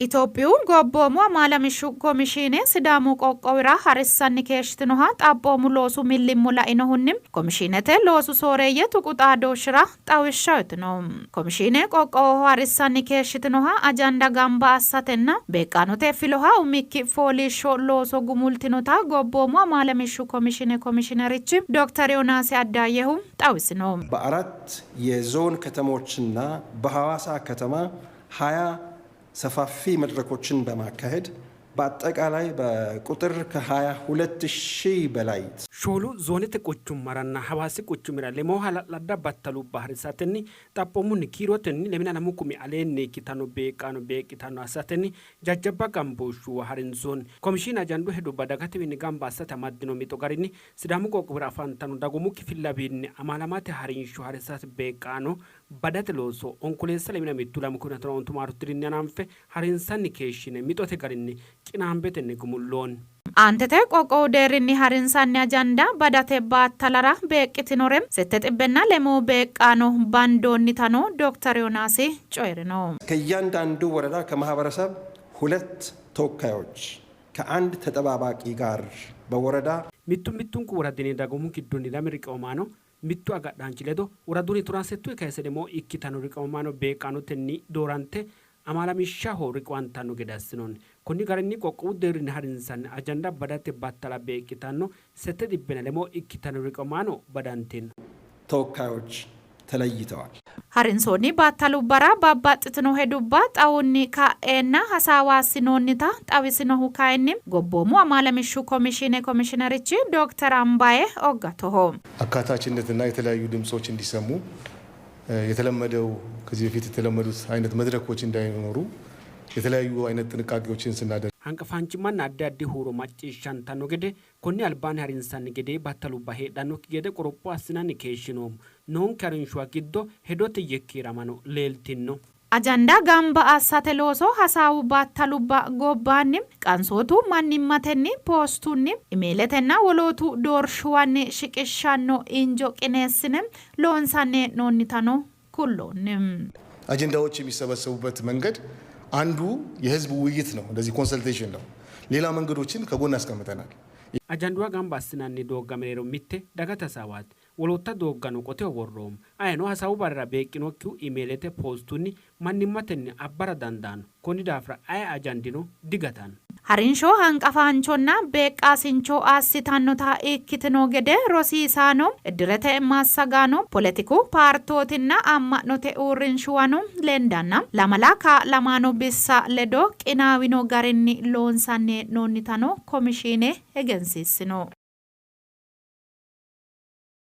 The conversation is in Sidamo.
Itophiyu Gobboomu Amaalamishshu Komishiine Sidaamu qoqqowira harissanni keeshshitinoha xaphoomu loosu millimmo lainohunni komishiinete loosu sooreeyye tuqu xaadooshshira xawishsha uytino. Komishiine qoqqowoho harissanni keeshshitinoha ajanda gamba assatenna beeqqaanote filoha umikki fooliishsho looso gumultinota Gobboomu Amaalamishshu Komishiine Komishiinerichi Dokter Yoonaasi Addaayyehu xawisino. በአራት የዞን ከተሞችና በሐዋሳ ከተማ 20 ሰፋፊ መድረኮችን በማካሄድ በአጠቃላይ በቁጥር ከ22 ሺህ በላይ Shoolu zoonete quchummaranna Hawaasi quchumira lemoo hala'ladda battalubba harisatenni xaphoomunni kiirotenni lemina lamu kumi aleenni ikkitanno beeqqaano beeqqitanno assatenni jajjabba gambooshshuwa harinsoonni. Komishiine ajandu hedubba dagatewiinni gamba assate amaddino mixo garinni Sidaamu qoqqowira afantanno dagoomu kifillawiinni amaalamate harinsho harisate beeqqaano badate looso Onkoleessa lemina mittu 2015 maarote dirinni hananfe harinsanni keeshshine mixote garinni qinaambetenni gumulloonni. Aantete qoqqowu deerrinni harinsanni ajanda badate battalara beeqqitinore sette xibbenna lemuu beeqqaano bandoonnitano Dokter Yoonaasi coyi'rino. ከእያንዳንዱ ወረዳ ከማህበረሰብ ሁለት ተወካዮች ከአንድ ተጠባባቂ ጋር በወረዳ Mittu mittunku woradinni dagoomu giddonni lame riqiwamaano mittu agadhaanchi ledo woradunni tonaa settunni kayisse lemoo ikkitanno riqiwamaano beeqqaanotenni doorante amaalamishshaho riqiwantanno gede assinoonni. Konni garinni qoqqowu deerrinni harinsanni ajanda badate battala beeqqitanno sette xibbenna lemoo ikkitanno riqiwamaano badantino. ተወካዮች ተለይተዋል። Harinsoonni battalubbara babbaxxitino hedubba xawunni ka'eenna hasaawa assinoonnita xawisinohu kayinni Gobboomu Amaalamishshu Komishiine Komishiinerichi Dokter Ambaye Oggatoho. አካታችነትና የተለያዩ ድምጾች እንዲሰሙ የተለመደው ከዚህ በፊት የተለመዱት አይነት መድረኮች እንዳይኖሩ የተለያዩ አይነት ጥንቃቄዎችን ስናደርግ Hanqafaanchimmanna addi addi huuro macciishshantanno gede konni albaanni harinsanni gedee battalubba heedhannokki gede qoropho assinanni keeshshinoommo. Noonke harinshuwa giddo hedote yekkeeramano leeltinno. Ajanda gamba assate looso hasaawu battalubba gobbaanni qansootu mannimmatenni, poostunni, imeeletenna wolootu doorshuwanni shiqishshanno injo qineessine loonsanni hee'noonnitano kulloonni. አጀንዳዎች የሚሰበሰቡበት መንገድ አንዱ የህዝብ ውይይት ነው። እንደዚህ ኮንሰልቴሽን ነው። ሌላ መንገዶችን ከጎን አስቀምጠናል። Ajanduwa gamba assinanni doogga mereero mitte dagate hasaawaati. Wolootta dooggano qoteho worroommo. Ayeno hasaawu barera beeqqinokkihu imeelete, poostunni, mannimmatenni abbara dandaanno. Konni daafira aye ajandino digatanno. Harinsho hanqafaanchonna beeqqaasincho assitannota ikkitino gede rosiisaano, iddirete massagaano, poletiku paartootinna amma'note uurrinshuwano lendanna lamala kaa'lamaano bissa ledo qinaawino garinni loonsanni hee'noonnitano komishiine egensiissino.